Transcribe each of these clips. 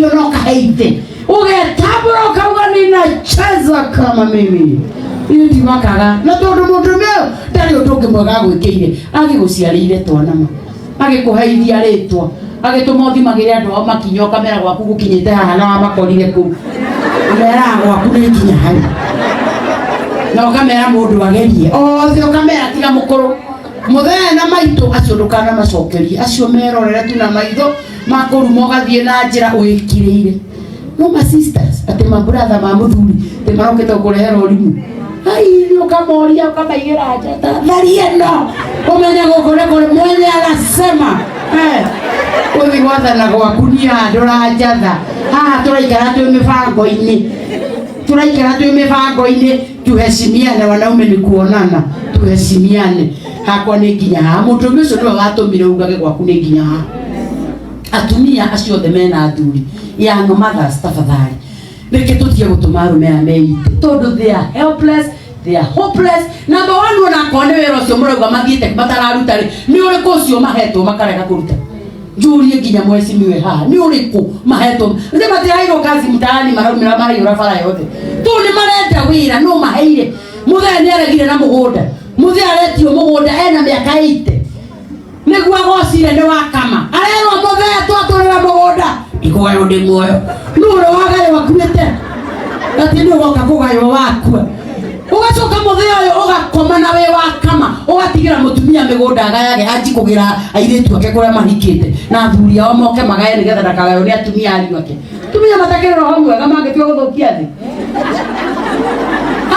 Ũkaheithio na ũkahe ithe, ũgetambũra ũkauga ninacheza kama mimi. Niĩ ndimakaga na tondũ mũndũrũme ũyũ ndarĩ ũndũ ũngĩ mwega agwĩkĩire, agĩgũciarĩire twana ma, agĩkũheithia rĩtwa, agĩtũma ũthimagĩre andũ ao makinya, ũkamera gwaku gũkinyĩte haha na wamakorire kũu, ũmeraga gwaku nĩ nginya hau, na ũkamera mũndũ agerie othe, ũkamera tiga mũkũrũ mũthee na maitũ acio ndũkanamacokerie, acio merorere tu na maitho makũruma, ũgathiĩ na njĩra wĩkirĩire. No ma sisters atĩ ma brother ma mũthuri atĩ marokĩte gũkũrehera ũrimũ, ai nĩ ũkamoria ũkamaigĩra njata tharia ĩno, ũmenye gũkũ nĩ kũrĩ mwenye anasema eh, ũthi gwathana gwaku niĩ haha ndũranjatha, haha tũraikara twĩ mĩbango-inĩ, tũraikara twĩ mĩbango-inĩ. Tuheshimiane, wanaume ni kuonana, tuheshimiane. Hakwa nĩ nginya haha. Mũndũrũme ũcio nĩwe watũmire ugage gwaku nĩ nginya haha. Atumia acio othe mena athuri, young mothers, tafadhali reke tũtige gũtũma arũme aya meite, tondũ they are helpless, they are hopeless. Number one, ona akorwo nĩ wĩra ũcio mũrauga mathiĩte matararuta rĩ, nĩ ũrĩkũ ũcio mahetwo makarega kũruta? Njurie nginya mheshimiwe haha, nĩ ũrĩkũ mahetwo? Nĩ matiraheirwo kazi mtaani, maraumĩra maraiyũra bara yothe tu, nĩ marenda wĩra no maheire. Mũthee nĩ aregire na mũgũnda, mũthee aretio mũgũnda ena mĩaka 80 nĩguo agocire nĩ wakama, arerwo mũthee twatũrĩra mũgũnda ndikũgaywo ndĩ muoyo. Nũ ũrĩa wagaywo akuĩte? Atĩ nĩ ũgoka kũgaywo wakua, ũgacoka mũthee ũyũ ũgakoma na wĩ wakama, ũgatigĩra mũtumia mĩgũnda agayage, anji kũgĩra airĩtu ake kũrĩa mahikĩte na athuri ao moke magaye nĩgetha ndakagaywo nĩ atumia ariũ ake. Atumia matakĩrĩ roho mwega, mangĩtua gũthũkia thĩ,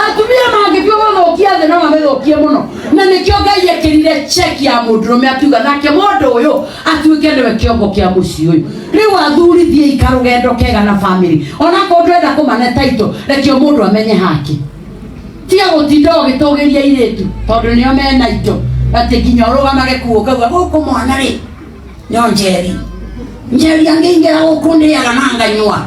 atumia mangĩtua gũthũkia thĩ no mamĩthũkie mũno. Na nĩkĩo Ngai ekĩrire cheki ya mũndũrũme, akiuga nake mũndũ ũyũ atuĩke nĩwe kĩongo kĩa mũciĩ ũyũ. Rĩu athuri, thiĩi karũgendo kega na family, ona korwo ndũrenda kũmane taito, reke o mũndũ amenye hake. Tiga gũtinda ũgĩtũgĩria airĩtu tondũ nĩo mena indo, atĩ nginya ũrũgamage kuo ũkauga gũkũ mwana rĩ no njeri njeri angĩingĩra gũkũ ndĩaga na nganyua,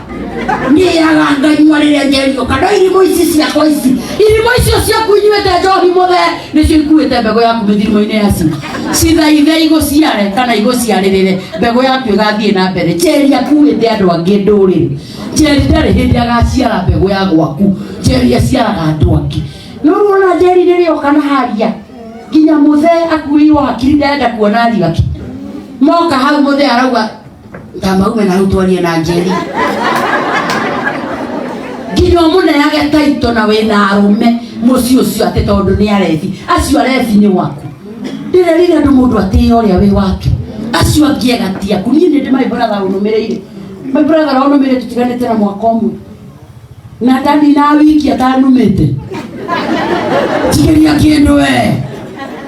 ndĩaga nganyua rĩrĩa njeri ũka. No irimũ ici ciakwa ici, irimũ icio ciaku inyuĩte njohi mũthee nĩcio ikuĩte mbegũ yaku mĩthirimo-inĩ yacio, cithaithe igũciare kana igũciarĩrĩre, mbegũ yaku ĩgathiĩ na mbere. Njeri akuĩte andũ angĩ ndũrĩrĩ. Njeri ndarĩ hĩndĩ agaciara mbegũ ya gwaku, njeri aciaraga andũ angĩ. No ruona njeri rĩrĩa oka na haria nginya mũthee akuĩirwo hakiri, ndenda kuona ariũ ake moka hau, mũthee arauga ndamaume na hau twarie na njeri, nginya ũmũneage taito na wĩna arũme mũciĩ ũcio atĩ tondũ nĩ arebi acio, arebi nĩ waku. Ndĩrerire andũ mũndũ atĩe ũrĩa wĩ wake, acio angĩ ega ti aku. Niĩ nĩ ndĩ my brother ũnũmĩrĩire, my brother ũnũmĩrĩire, tũtiganĩte na mwaka ũmwe na ndanina wiki atanumĩte, njikĩria kĩndũ we,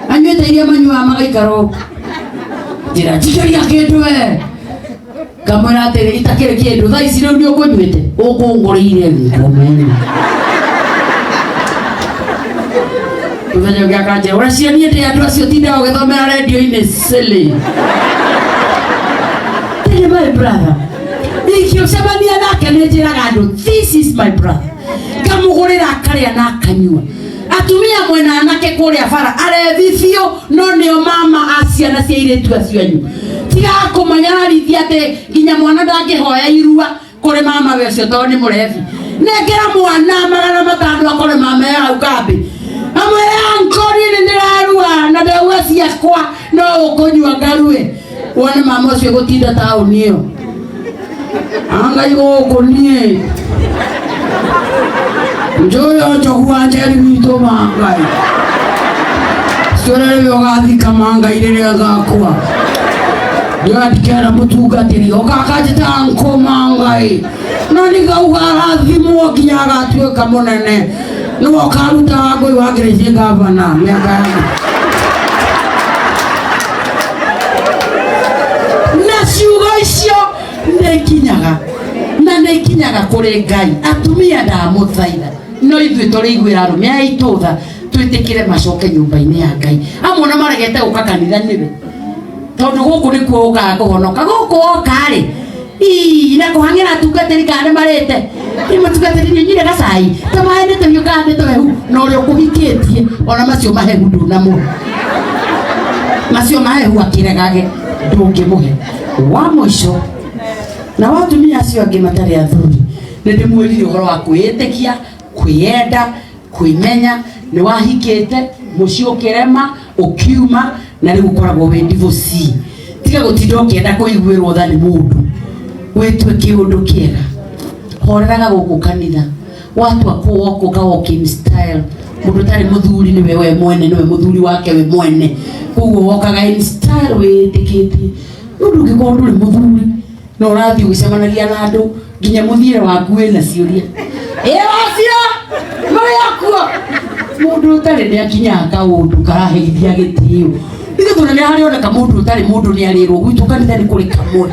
anyuĩte iria manyuaga magaikara ũguo, njĩra njikĩria kĩndũ we, ngamwĩra atĩrĩ itakĩrĩ kĩndũ thaa ici rĩu nĩ ũkũnyuĩte ũkũngũrĩire ngoma ĩno. Mũthenya ũngĩ akanjĩra ũracia niĩ ndĩ andũ acio tindaga ũgĩthomera rendio-inĩ silly. Tell my brother ingĩcemania nake nĩ njĩraga andũ, "This is my brother." Ngamũgũrĩra akarĩa na akanyua. Atumia mwena anake kũrĩa bara arethi biũ, no nĩo mama a ciana cia airĩtu acio anyu. Tigaga kũmanyararithia atĩ nginya mwana ndangĩhoya irua kũrĩ mama we ũcio tondũ nĩ mũrebi. Nengera mwana 500 akore mama ya hau kambĩ, amwĩre anko niĩ nĩ ndĩrarua na ndauga ciakwa no ũkũnyua ngarue, wone mama ũcio gũtinda taũni ĩyo angai gũkũ niĩ njũyo njogu wa njeri witũ mangai cũrĩrĩ ũgathika mangai rĩrĩa ngakua ndĩrandikera mũtungatĩri ũkakanjĩta nkũ mangai no nĩgauga arathimwo nginya agatuĩka mũnene, nĩwe ũkaruta ngũi wa ngĩrĩcie gavana mĩaka yaku. Na ciugo icio nĩ ikinyaga na nĩ ikinyaga kũrĩ Ngai. Atumia, ndamũthaitha, no ithuĩ tũrĩiguĩra arũme aitũ tha, twĩtĩkĩre macoke nyũmba-inĩ ya Ngai. Amwe ona maregete gũka kanitha nĩwe tondũ gũkũ nĩkuo ũkaga kũhonoka, gũkũ woka-rĩ ii na kũhang'ĩra atungatĩri kana nĩ marĩte, nĩ mũtungatĩri nĩ nyire gacai ta maĩ nĩ tũhiũ kana nĩ tũhehu, na ũrĩa ũkũhikĩtie ona macio mahehu ndũnamũhe, macio mahehu akĩregage ndũngĩmũhe. Wa mũico Na watumia acio angĩ matarĩ athuri, nĩ ndĩmwĩrire ũhoro wa kwĩĩtĩkia, kwĩyenda, kwĩmenya. Nĩ wahikĩte mũciĩ ũkĩrema ũkiuma, na rĩu ũkoragwo wĩ divorcee. Tiga gũtinda ũkĩenda kũiguĩrwo tha nĩ mũndũ, wĩtue kĩũndũ kĩega. Horeraga gũkũ kanitha, watua kũ walk, ũka walk in style. Mũndũ ũtarĩ mũthuri nĩwe we mwene, nĩwe mũthuri wake we mwene, koguo wokaga in style wĩtĩkĩtie. Nĩ ũndũ ũngĩkorwo ndũrĩ mũthuri na ũrathiĩ ũgĩcemanagia na andũ, nginya mũthiĩre waku wĩna ciũria ĩ wacio marĩ akuo. Mũndũ ũtarĩ nĩ akinyaga kaũndũ karaheithia gĩtĩo. Ithuĩ tũna nĩ harĩoneka mũndũ ũtarĩ mũndũ nĩ arĩrwo gwitũ kanitha nĩ kũrĩ kamwe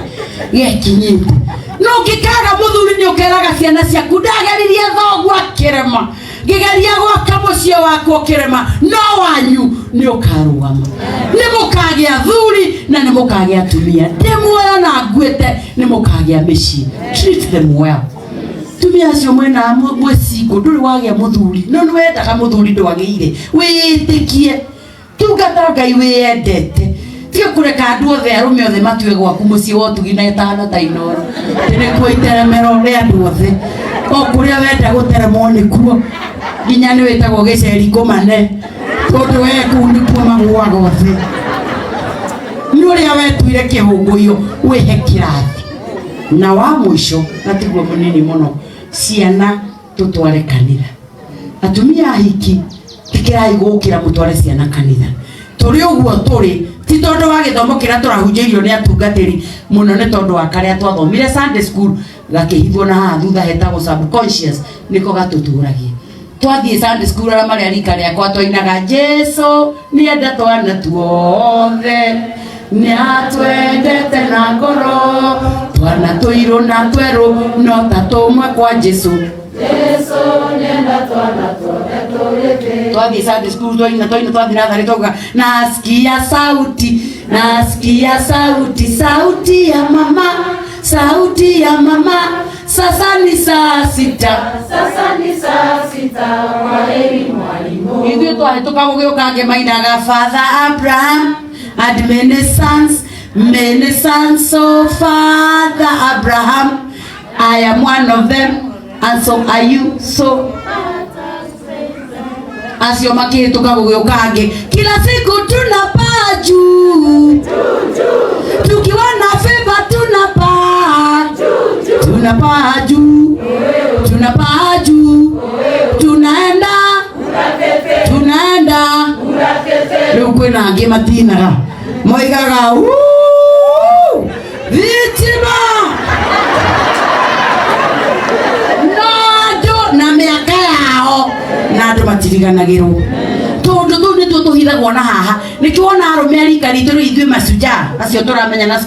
gekinyĩte. No ũngĩkaga mũthuri nĩ ũkeraga ciana ciaku, ndageririe thoguo akĩrema, ngĩgeria gwaka mũciĩ wakwa ũkĩrema, no wanyu nĩ ũkarũgama, nĩ mũkagĩa thuri na nĩ mũkagĩa atumia. Ndĩ muoyo na nguĩte nĩ mũkagĩa mĩciĩ. Treat them well. Tumia acio mwena mwĩcingo, ndũrĩ wagĩa mũthuri no nĩ wendaga mũthuri, ndwagĩire. Wĩĩtĩkie, tungata Ngai wĩyendete, tiga kũreka andũ othe, arũme othe matue gwaku mũciĩ wa ũtugi na ĩtano ta Inooro. Nĩkuo iteremero rĩa andũ othe, o kũrĩa wenda gũteremwo nĩkuo, nginya nĩ wĩtagwo gĩceri kũmane, tondũ we kũu nĩkuo magũaga othe. Nĩ ũrĩa wetuire kĩhũngũyũ, wĩhe kĩrathi. Na wa mũico na tiguo mũnini mũno, ciana tũtware kanitha. Atumia ahiki, tikirai gũkĩra mũtware ciana kanitha. Tũrĩ ũguo tũrĩ ti tondũ wa gĩthomo kĩrĩa tũrahunjĩirio nĩ atungatĩri mũno, nĩ tondũ wa karĩa twathomire Sunday school gakĩhithwo na haha thutha hetagwo subconscious, nĩko gatũtũragia. Twathiĩ Sunday school, arĩa marĩa rika rĩakwa, twainaga Jesu nĩenda twana tuothe, nĩatwendete na ngoro, twana tũirũ na twerũ no ta tũmwe kwa Jesu. Jesu nĩenda twana tuothe tũrĩ thĩ. Twathiĩ Sunday school twaina twaina, twathiĩ natharĩ twauga, nasikia sauti, nasikia sauti, sauti ya mama, sauti ya mama, sasa ni saa 6. Sasa ni saa 6, kwaheri mwalimu. Ithuĩ twahĩtũka gũgĩũka angĩ mainaga, Father Abraham had many sons, many sons, so Father Abraham, I am one of them and so are you, so acio makĩhĩtũka gũgĩũka angĩ, kila siku tunapaa juu, tukiwa na favor tunapaa, tunapaa juu, tunapaa juu, tunaenda, tunaenda. Rĩu kwĩna angĩ matinaga, moigaga, "Wuu, thitima." No andũ na mĩaka yao na andũ matiriganagĩrwo, tondũ tũu nĩtuo tũhithagwo na haha. Nĩkĩo wona arũme a rika ritũ rĩu, ithuĩ macujaa acio tũramenya na